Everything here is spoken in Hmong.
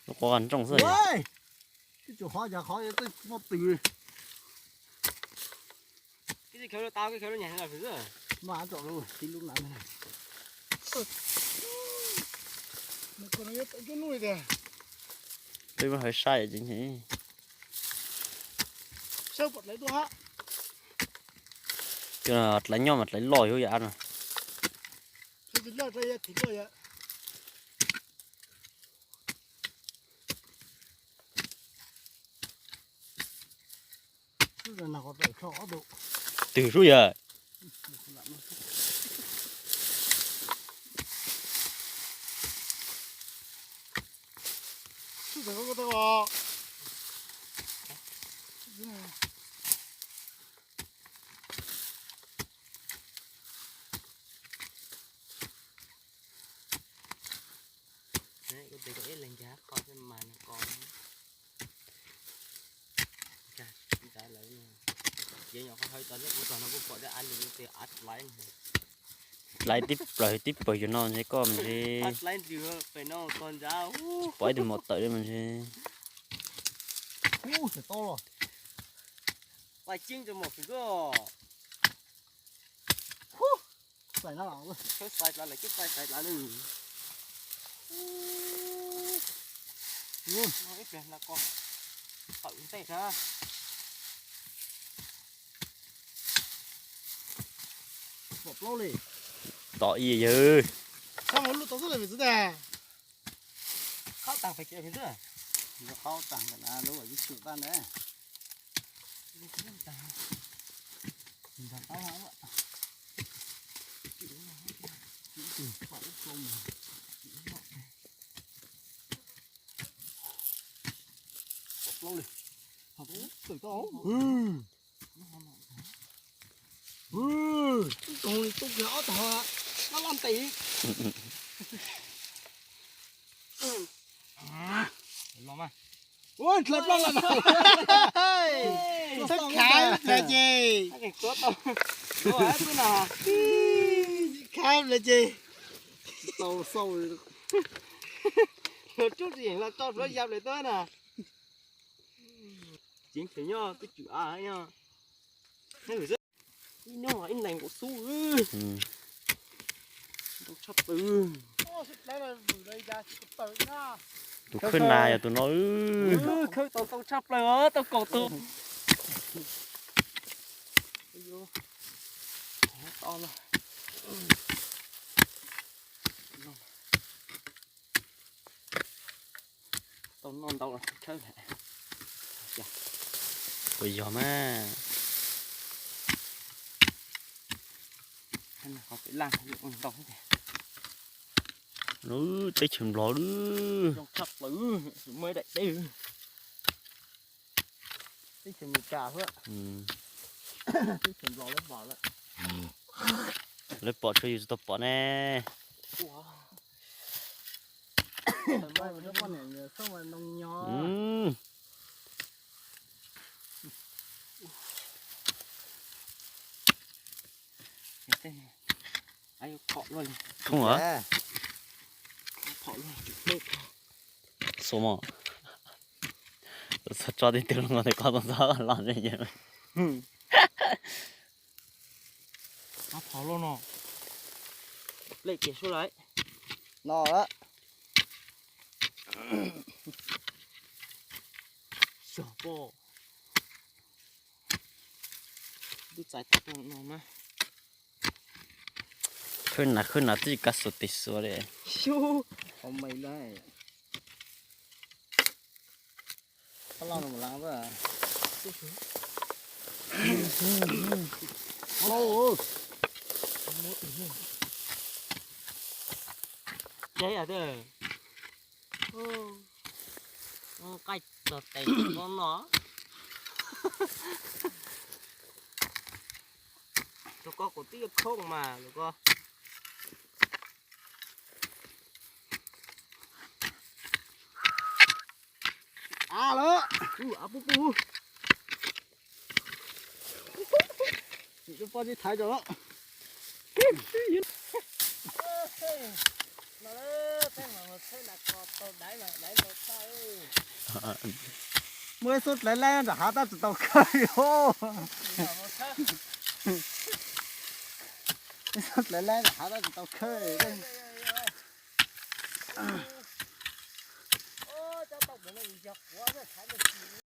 Quav nrooj xwb. Twb tsum qhov cas qhov twb muaj tws. Khaws tau, khaws lub nyam los xwb. Mas tau lub, tib lub nas. Peb muab hawv saib ces dlawv nyob mas dlawv loj yuav yam no. Twg sub yawg? Kuv tes kom ib leeg nkag qhov thiab mas nws ko. Nkag ntawd lawm. Ces nyuam qhuav hawv tau thiab, kuv tog no kuj pom thiab, av lwm tes av dlaim. Dlaim tib plaws tib pawg yus no ntshe koj mas ntshe. Av dlaim ntws pem no tog ntsa. Pom ib tug mom tawm li mas ntshe. Pais ceeb rau mom fwm koj. Xaiv no, xaiv xaiv dlav lawm, kib xaiv xaiv dlav lawm. Ib pliag hla ko tawm ntej na. Pom plaub li. Tom ib yawg. Sab mus lub tau xwb lawm xwb tas. Qhaub tag pem kiag xwb. Qhaub tag ntawm na lub ib tsum tag na. Plaub li. Tawm tau. Tus li tub kiag ob tog, lab lab ntes. Los mas. Ua dlawg plaub lawm. Thawb khav lawm ces. Khav lawm ces. Tau xauj. Los rub tsis yeem los tso suav yam lawm tuaj na. Ceev khev nyob twb tswm av nyob. Ib hnub ib leeg nkaus xub. Ntau tshaj plaws. Tus khawb nas yog tus no. Khawb tau ntau tshaj plaws os, tau kaum tus. To los. Tau noj ntau los khawb lawm. Puas yog mas? Qhov pem laj ua ntau thiab tiag. Lub teb chaws Nplog lub. Zoo tshaj plaws, muaj ib daim teb. Teb chaws Amelikas xwb. Teb chaws Nplog lawv pom lawm. Lawv pom tsuas yus tsis tau pom ne. Poj niam nws txhob mas noo nyo. Phom luaj li. Phom luaj li. Xua mos. Tso tib tug los tes koj tau ntxov los ne. Phom luaj no. Plej kiag suab lawm. No lawm. Xyov pom. Twb txais tau no mas. Khawb nas khawb nas twb kav xus tes xua li. Xyov. Qhov me lawm. Qhov loj no mus lawm. Ces yam twg qaij txog tes ko no. Rau koj kuv twb yuav khoob mas rau koj. Av lawm, av pub pub. Nim rau poj tsib thaiv rau lawm. Muaj ib xub dlawv laib nram hav tab tsis tau khawb li os. Ib xub dlawv laib nram hav tab tsis tau khawb.